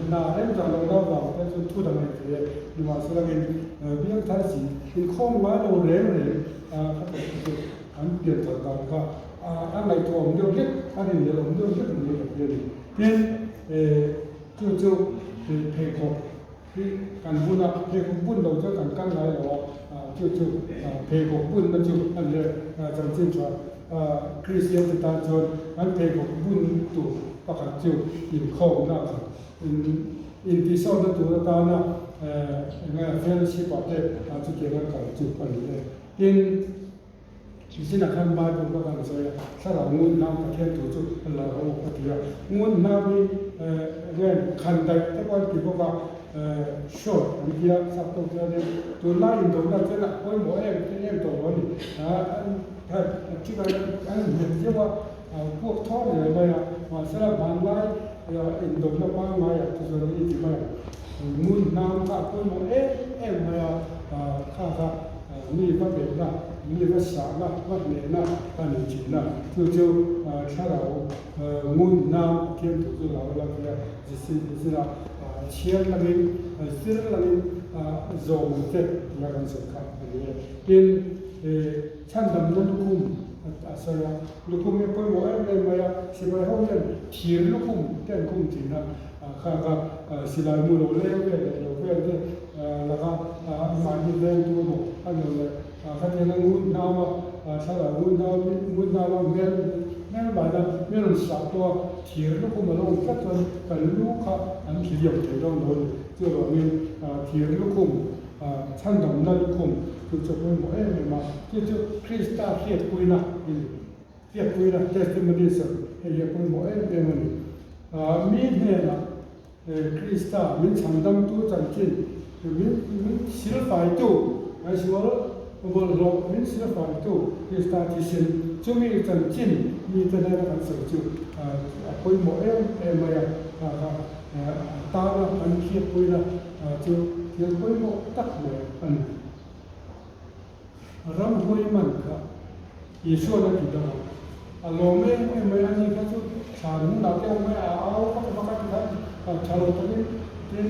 hna remchang lohna avang te chu thu dang nei thei e. Nimahselangin biak thar si inkhawm ngai lo reng reng ka tawh te chu kan pian thar dan kha a ngaihtuah awm deuh hlek, a rinhlelh awm deuh hlek ni ka ti a ni. Tin, chu chu pheikhawk Hi kan bun a, pheikhawk bun lo chuan kan kal ngai lo a, chu chu pheikhawk bunna chu a ni e. Chanchin tha Kristian te tan chuan kan pheikhawk bun tur pakhat chu inkhawmna a khat. Intihsawtna tur atana eng nge fellowship ah te chutianga kal chu a ni e. Tin, Zinah khan Bible ka kan sawi a, thlarau ngun hnam Pathian thu chu a la rawh a ti a. Ngun hnam hi eng khan daih te pawh an ti bawk a, short an ti a, sap tawk chuanin tunlai indona chuan a pawimawh em em tawh lo a ni. An nghet deuh a, puak thawr zel mai a, mahsela hmanlai indona pangngaiah te chuan i ti mai ang. Ngun hnam kha a pawimawh em em mai a, kha kha mi va beihna, mi va sahna, va hnehna a ni thin a. Chu chu thlarau ngun hnam Pathian thu chu lo la thei a, zira chhiar langin, zir langin zawm te tia kan sawi kha a ni e. Tin, chhandamna lukhum a sawi a, lukhum hi a pawimawh em em mai a, sipai ho hian thir lukhum te an khum thin a. Kha kha silai mu lo leng vel leh lo vel te laka mahni veng tu emaw a ni lo leh khatianga ngun hnam a thlalak ngun hnam ngun hnam a hmel hmel baina hmel rawn sah pawh a thir lukhum a lo awm tlat chuan kan lu kha an thliam thei dawn lo a ni. Chuvangin thir lukhum chhandamna lukhum chu chu a pawimawh em em a, chu chu Krista hriatpuina a ni. Hriatpuina, testimonies, hei hi a pawimawh em em a ni. Mi hnenah Krista min chhandamtu chanchin, min silfaitu, ngaisual bawlhhlawh min silfaitu Krista thisen, chumi chanchin mite hnena kan sawi chu a pawimawh em em mai a. A tana kan hriatpuina chu thil pawimawh tak mai a ni. Ramhuai man kha. Isuan a ti dang ang. A lawm em em mai a ni kha chu thlan hunah te awm mai a au vak vak a ti khan tha lo takin tin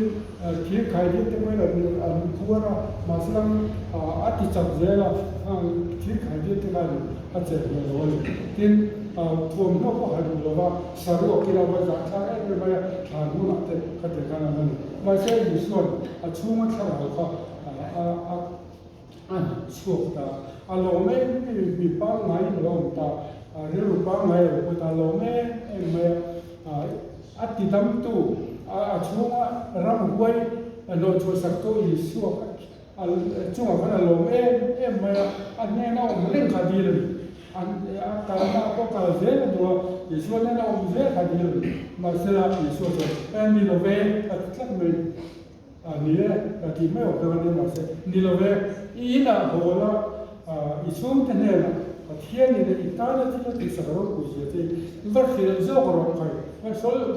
thir khai diak te pawhin an phuar a, mahse lang a ti chak zel a, thir khai diak te khan a chelh hneh lo a ni. Tin, thuamhnaw pawh ha duh lo va, saruak ila va zah thlak em em mai a, thlan hunah te kha ti khan an a ni. Mahse Isuan a chhunga thlarau kha a a A chhuak ta. A lawm em em, mi pangngai in a lo awm ta. A rilru pangngai a lo pawh ta. A lawm em em mai a. A ti damtu, a chhunga ramhuai hlawhchhuah saktu Isua kha a chungah khan a lawm em em mai a. A hnena awm reng kha dil a ni. A kalna pawh kal zel a duh a, Isua hnena awm zel kha dil a ni. Mahsela Isua chuan, E ni lo ve, a ti tlat mai. A ni e, ka tih mai awk dawn a nia mahse, ni lo ve, i inah haw la, i chhungte hnenah Pathianin i tana thil a tihsak ropui zia che i va hrilh zawk rawh khai,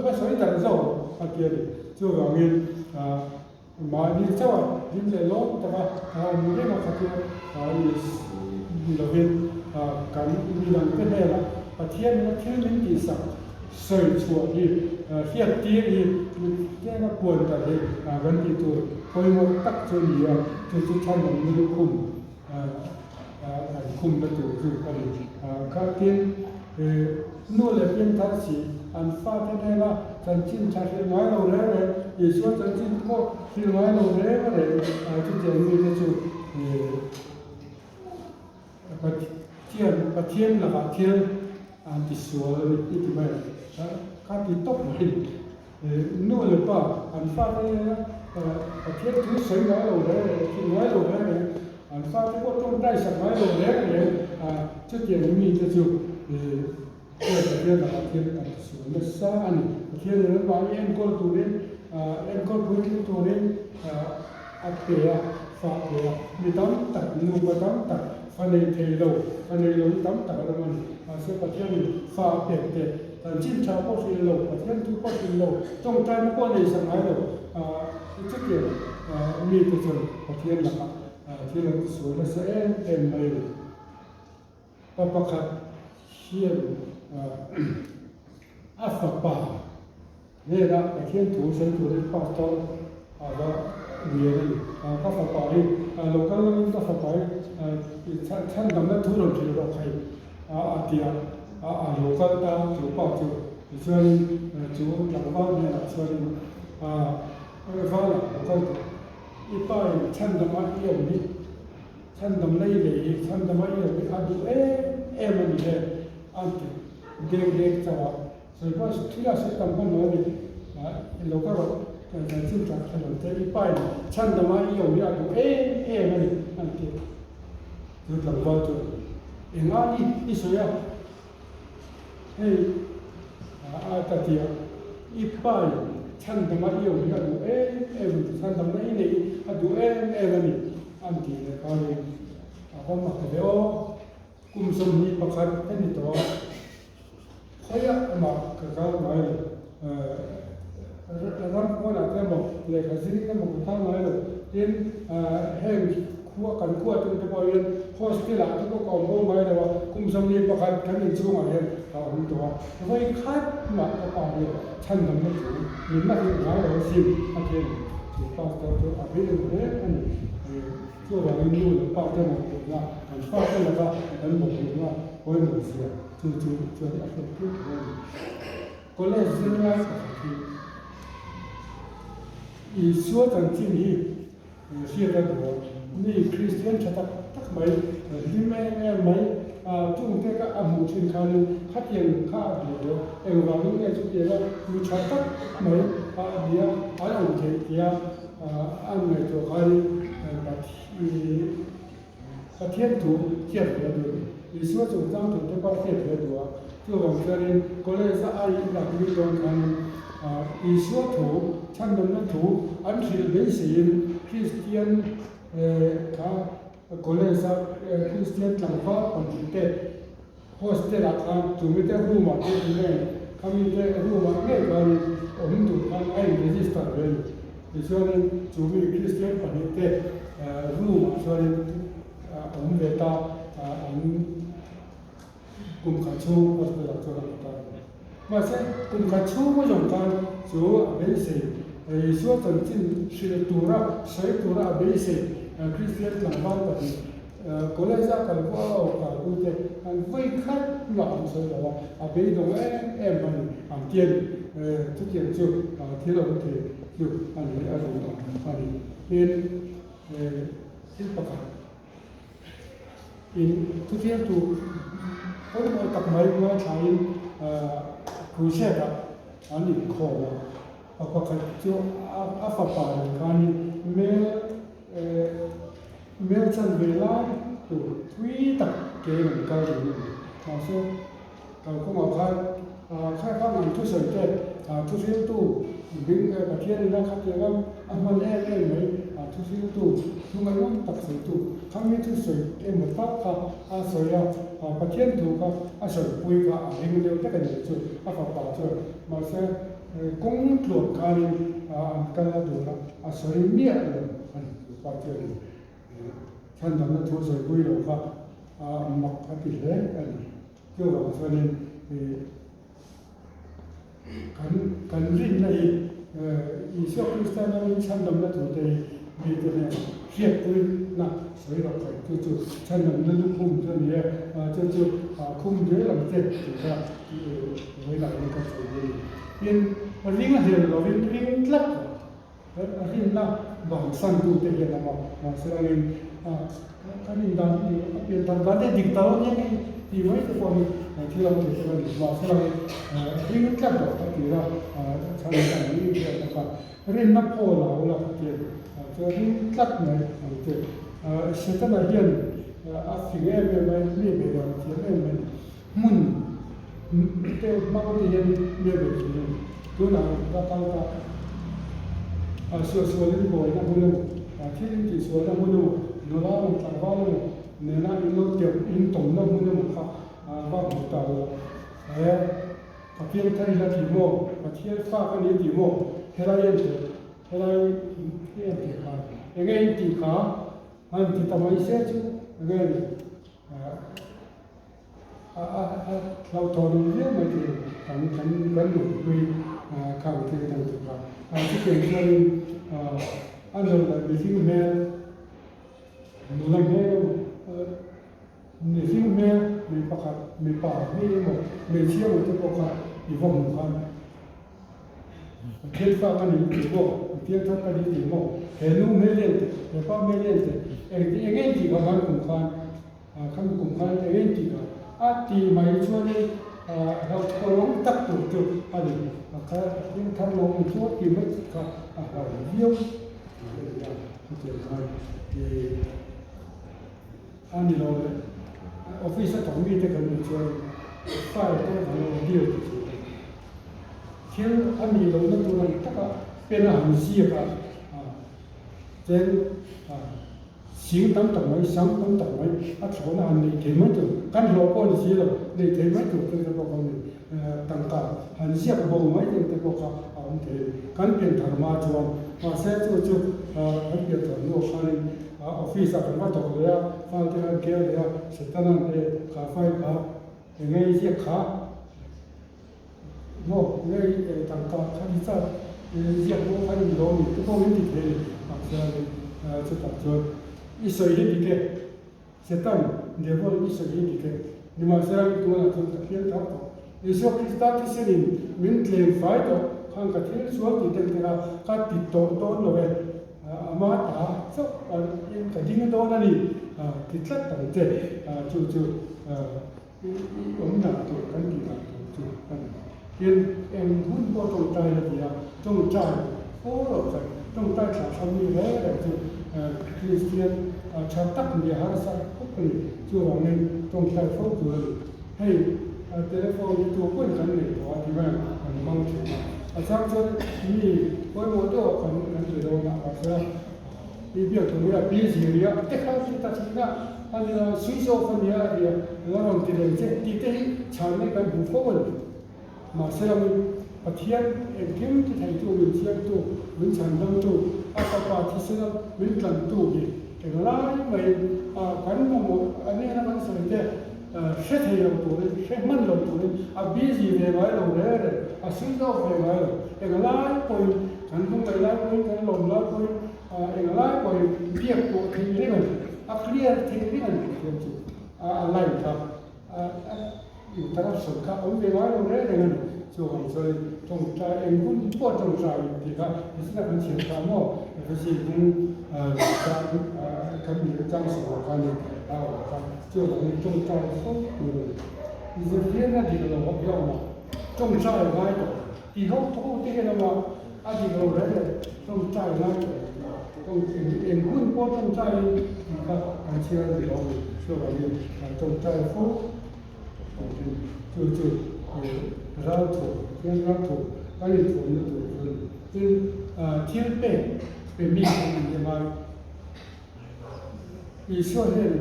va sawi darh zawk rawh a ti a ni. Chuvangin mahni chauha ding leh lawm taka awm reng a khatia ni lovin kan midangte hnenah Pathianin a thil min tihsak Sawi chhuah hi hriat tir hi tlema puan darh hi kan tih tur pawimawh tak chu a ni a, chu chu chhan an nul khum an khumna tur chu a ni. Kha tin nu leh piangthar si an fate hnena chanchin tha hrilh ngai lo reng reng, Isua chanchin pawh hrilh ngai lo reng reng chutiang mite chu Pathian Pathian lakah thil an ti sual a ni i ti mai ang kha ti tawp mai. Nu leh pa an fate nena Pathian thu sawi ngai lo reng reng, thil ngai lo reng reng, an fate pawh tawngtai sak ngai lo reng reng chutiang mite chu Pathian lakah thil an ti sual nasa a ni. Pathian in anmahni enkawl turin enkawl puitling turin a pe a, fa a pe a. Mi tam tak, nupa tam tak, fa nei thei lo, fa nei lo hi tam tak an awm a ni. Mahse Pathianin fa a pek te, kan chin tha pawh hrilh lo, Pathian thu pawh hrilh lo, tawngtaina pawh nei sak ngai lo, chutiang mite chuan Pathian lakah thil an ti sual nasa em em mai a ni. Pa pakhat hian a fapa hnenah Pathian thu sawi turin pastor a va lian a ni. Ka fapa hi lo kal lovin ka fapa hi chhandamna thu rawn hrilh rawh khai a ti a, a lo kal ta chu pa chu. Tichuanin chu tlangval hnenah chuanin vala lo kal tawh, i pa in chhandama i awm hi. Chhandam lei lei hi chhandam a iau hi a duh em em a ni e a ti dek dek chauh a, sawi pawh thil a sawi tam hman lo a ni. Lo ka rawh chanchin tak hre lo che i pa in chhandam a iau hi a duh em em a ni a ti. Chu tlangval chuan enga ni i sawi a hei a ta ti a, i pa in chhandam a iau hi a duh em em a ni, chhandam na i neih a duh em em a ni. An tih leh khanin a va mak ve aw, kum 21 ka ni tawh a, khawiah amah ka kal ngai lo, ram khawnah te emaw lehkha zing emaw ka kal ngai lo, tin heng khua kan khua tum te pawh hian hostel ah te pawh ka awm bo ngai lo a, kum 21 kan inchhungah hian ka awm tawh a, vawi khat mah ka pa hian chhandamna thu min la hrilh ngai lo asin a ti a ni. Chu pastor chu a rilru hle a ni. Chuvangin nu leh pa te mawhphurhna, kan fa te laka kan mawhphurhna pawimawh zia chu chu chuan a hriat tir hle a ni. College zirlai pakhat hi Isua chanchin hi hriat a duh a, mi Kristian tha tak tak mai, hlim em em mai, chungte kha a hmuh thin khanin khatiang kha a duh lo, engvangin nge chutianga mi tha tak mai a nia an awm theih tia an ngaihtuah khanin Pathian thu hriat ve a duh a ni. Isua chungchang thu te pawh hriat ve a duh a, chuvang chuanin college a ai lak lut dawn khanin Isua thu, chhandamna thu an hrilh beiseiin Kristian kha college a Kristian tlangval pahnih te hostel ah khan chumi te room ah te nge khami te room ah ngei khanin awm tur khan a in register ve a ni. Tichuanin chumi Kristian pahnih te room ah chuanin a awm ve ta an. Kum khat chhung hospital ah chuan a hmu ta a ni. Mahse, kum khat chhung a zawng khan chu a beisei, Isua chanchin hrilh tura sawi tura a beisei Kristian tlangval pahnih college a kal pawh a aw kalpui te an vawi khat mah an sawi lo a, a beidawng em em a ni ang ti a ni. Chutiang chu thil awm thei chu a ni a rinawm a ni. Tin, thil pakhat. In thuthialtu pawimawh tak mai ngaithlain crusade ah an inkhawm a, pa pakhat chu a fapa nen khanin mel mel chan ve lai tur thui tak kein an kal dun a ni. Mahse kalkawngah khan kha khan an thusawi te thuhriltu bing Pathian ina khatiang a a hman em em mai thuhriltu thu ngaihawm tak sawitu khami thusawi emaw tak kha a sawi a, Pathian thu kha a sawipui kha a ring deuh hlek a ni chu a fapa chuan mahse kawng tluan khanin an kal a dun a, a sawi miah lo a ni chu pa chuan chhandamna thu sawipui lo kha a mak a ti hle a ni. Chuvang chuanin kan kan rinna hi Isua Krista lamin chhandamna turte hi mite hnenah hriatpuina sawi rawh khai. Chu chu chhandamna lukhum chu a ni e, chu chu khum zel ang che tih kha vawilah hian ka sawi a ni. Tin, ring a hlel lovin ring tlat rawh. Rinna bansantute hian a mah mahse ka rin dan hi a pian thar dan te dik ta lo nia hei tih mai te pawh hi thil awm thei tur a ni. Mahse ring tlat rawh ka ti a, chhan kan ring tlat bawk a, rinna phaw lo la ka ti a, chuan ring tlat mai ang che. Setana hian a fing em em a, mi a beidang thiam em em a ni. Hmun te hmang te hian mi a bei thin a ni. Tunah ka kal ta a, suahsualin buaina hmun emaw, thil intihsualna hmun emaw, nula emaw tlangval emaw nena in lo teuh in tawmna hmun emaw kha va hmu ta ula, he Pathian thar ila ti maw, Pathian fa ka ni ti maw, helai en teh, helai en teh kha, enge in tih kha han ti ta mai se chu enge ni. A hlauhthawn awm viau mai thei kan kan kan nunpui khang thil dang te kha. Chutiang chuanin a nawr leh mihring hmel nula hmel emaw mihring hmel mi pakhat mipa mi emaw hmeichhia emaw te pawh kha i va hmuh khan Pathian fa ka ni tih maw Pathian thar ka ni tih maw he nu hmel en teh he pa hmel en teh engti eng eng tih kha kan kum khan Khami kum khan eng eng tih kha a ti mai chuanin hlauhthawn tak tur chu a ni. A thil thar lo awm chu a ti mai kha a hlau viau tih a ni a. Chutiang khan a ni lo le. Office a thawk mite kan nih chuan file te kan lo deal ti thin a. Thil a nih lohna tur ang taka pen a han ziak a, chen Sing tam tak mai, sang tam tak mai a thlawhna han neih thei mai tur, kan hlawh pawh ni si lo, neih thei mai tur te pawh kha a ni. Tangka han ziak bo mai deuh te pawh kha a awm thei a ni. Kan pian thar hma chuan, mahse chu chu kan pian thar hnuah khanin office ah kan va thawk leh a, file te khan kel leh a, Setanan e kha file kha enge i ziak kha maw, enge i tangka kha ni char ziak bo kha ni lo ni te pawh min ti thei a ni. Mahse chutah chuan i sawi hi dik e, Satan, Devil, i sawi hi dik e. Nimahsela tunah chuan ka thial thar tawh. Isua Krista thisenin min tlem fai tawh khan ka thil sual tih deuh te kha ka ti tawh dawn lo e, ama ta chauh in ka ding dawn a ni ti tlat ang che. Chu chu I awm dan tur kan tih dan tur chu a ni. Tin, eng hun pawh tawngtai la ti a, tawngtai fo loh khat, tawngtai thlah thlam mi reng reng chu Kristian tha tak ni a harsa khawp a ni. Chuvangin tawngtai fo tur a ni. Hei telephone hi tu pawhin kan nei tawh a ti mai ang, kan hmang thin a. A chang chuan mi pawimawh deuhah kan kan be dawn a, mahse I biak tur hi a busy a nia, te kha ti ta thin a, a nia switch off a nia a nia, la rawn ti reng che tih te hi chhanna kan hmu fo a ni. Mahse lamin Pathian engkim ti theitu, min siamtu, min chhandamtu, a fapa thisena min tlantu hi englai maiin kan mamawh a nena kan sawi te. Hre thei lo turin, hre hman lo turin a busy ve ngai lo reng reng, a switch off ve ngai lo. Eng lai pawhin, kan hnunglei lai pawhin, kan lawm lai pawhin, eng lai pawhin biak pawh thei reng a ni. A clear thei reng a ni Pathian chu. A line kha, a interruption kha a awm ve ngai lo reng reng a ni. Chuvang chuanin tawngtai eng hun pawh tawngtai tih kha nichina kan chhiar kha maw Efesi bung kan chang sawmah khanin a awm kha. Chuvangin tawngtai fo tur a ni. Zirtirna dik lo hi a awm a, tawngtai ngai tawh lo. Ti ho tho te hian a awm a, a dik lo reng reng tawngtai ngai tawh lo. Eng hun pawh tawngtaiin tih kha kan chhiar a ni lo a ni. Chuvangin tawngtai fo tur hi chu chu ralthuam, Pathian ralthuam kan inthuamna tur chu a ni. Tin, thil pek pe mi kan ni a ngai. Isua hian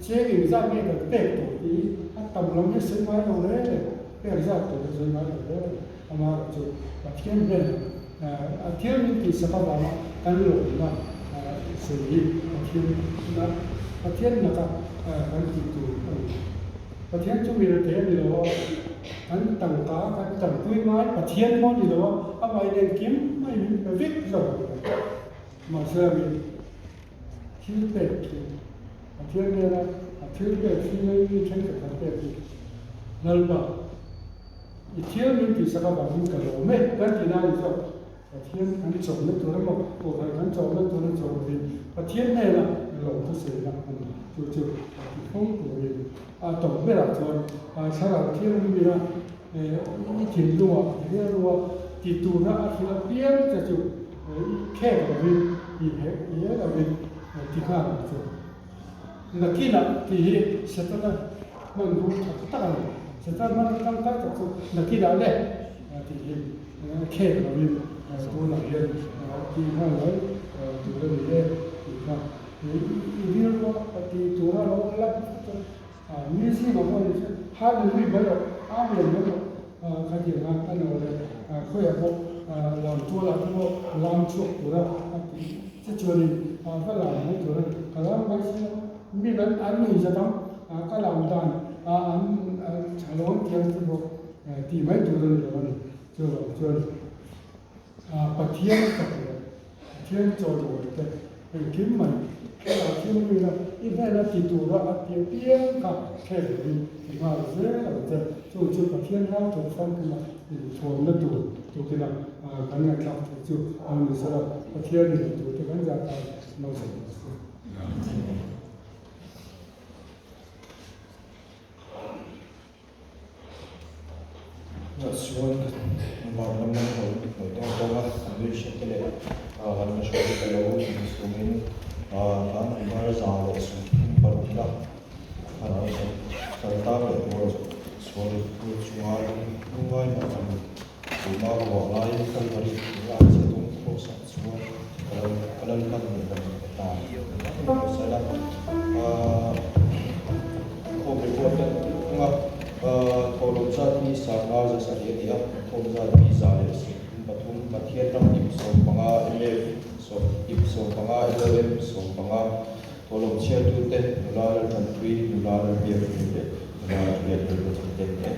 cheng engzat nge kan pek tawh tih a tam lam hi a sawi ngai lo reng reng, pek zat tur hi a sawi ngai lo reng reng. Amaherawh chu Pathian hnenah a thil min tihsak avanga kan lawmna sawi hi Pathian Pathian laka kan tih tur a ni. Pathian chu mi rethei a ni lo a, kan tangka kan tanpui ngai Pathian pawh a ni lo a, amah in engkim a inpe vek zawk a ni. Mahse mi thil pek khi Pathian hnena a thil pek hi ngei mi thenkhat kan pek hi Lalpa i thil min tihsak avangin ka lawm e kan ti na ni zawk. Pathian kan chawmna tur emaw Kohhran kan chawmna tur a chawm lovin Pathian hnena lawmthu sawinak a ni. Chu chu a ti fo turin a tawp berah chuan Thlarau Thianghlimina i thinlungah i rilrua ti tura a hrilh apiang che chu i khek lovin i heh heh lovin ti nghal ang che. Nakinah tih hi Setana hmanrua tha tak a ni. Setana hmanrua tangkai tak chu nakinah le tih hi khek lovin tunah hian ti nghal mai tur a ni e tih kha i rilrua ti tura lo la phawt a. Mi zingah pawh ni se Hallelujah mai rawh, Amen mai rawh ka ti ang a, a no leh khawiah pawh lam tualah te pawh lam chhuak tura a tih che chuanin ka lam mai tur a ni. Ka lam mai si lo, mi an an nuih zat ang, ka lam dan an tha lo an ti ang te pawh tih mai tur a ni lo a ni. Chuvang chuan Pathian tak leh Pathian chawimawi te engkim mai thlarau thianghlimina i hnena ti tura a ti apiang kha thlek lovin ti nghal zel ang che. Chu chu Pathian raltawp famkima inthuamna tur tukina kan ngaihthlak theih chu a ni sela, Pathianin a turte kan zah tan malsawm rawh se. Chuan van lam an hawi hawi tawng tawng a, an leadership te leh an hmahruai te lo inchhungin hla number 136 na saltang leh tur sual tur chunga lungngai mah ang tuma ruah laiin Kalvari thing a che tum cross ah chuan ka lal hman leh dam ta a Khawm report kan hmang a, thawhlawm zat hi sangha 100 a ni a, khawm zat hi 133, Pathian ram ip 15, MF ip 15, LOM 15, thawhlawm chhiartute nula Lalthanpui, nula Lalbiakhlui leh nula Juliet Lalruatchhante an ni e.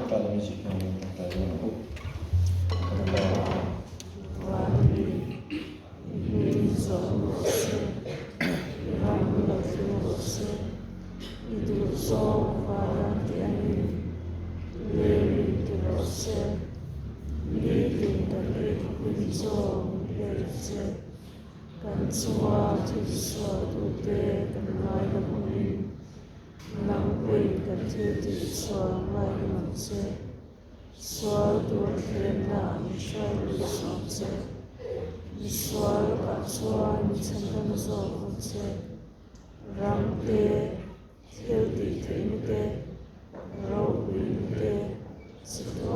Ṭawngṭai min zirtir ang in ṭawngṭai dawn ang u. Kan Pa. Van mi i hming zawng rawh se, i ram lo thleng rawh se, i duh zawng vana tih angin leiin ti rawh se, nitin kan ei khawpin chaw min pe che. Kan chunga thil sual tute kan ngaidam awmin nang pawhin kan thil tih sual ngaidam ang che. Sual tur thlemna min hruai lui suh ang che. Misual kah chuan min chhandam zawk ang che. Ram te, thil tih theihna te, ropuina te, chi tur.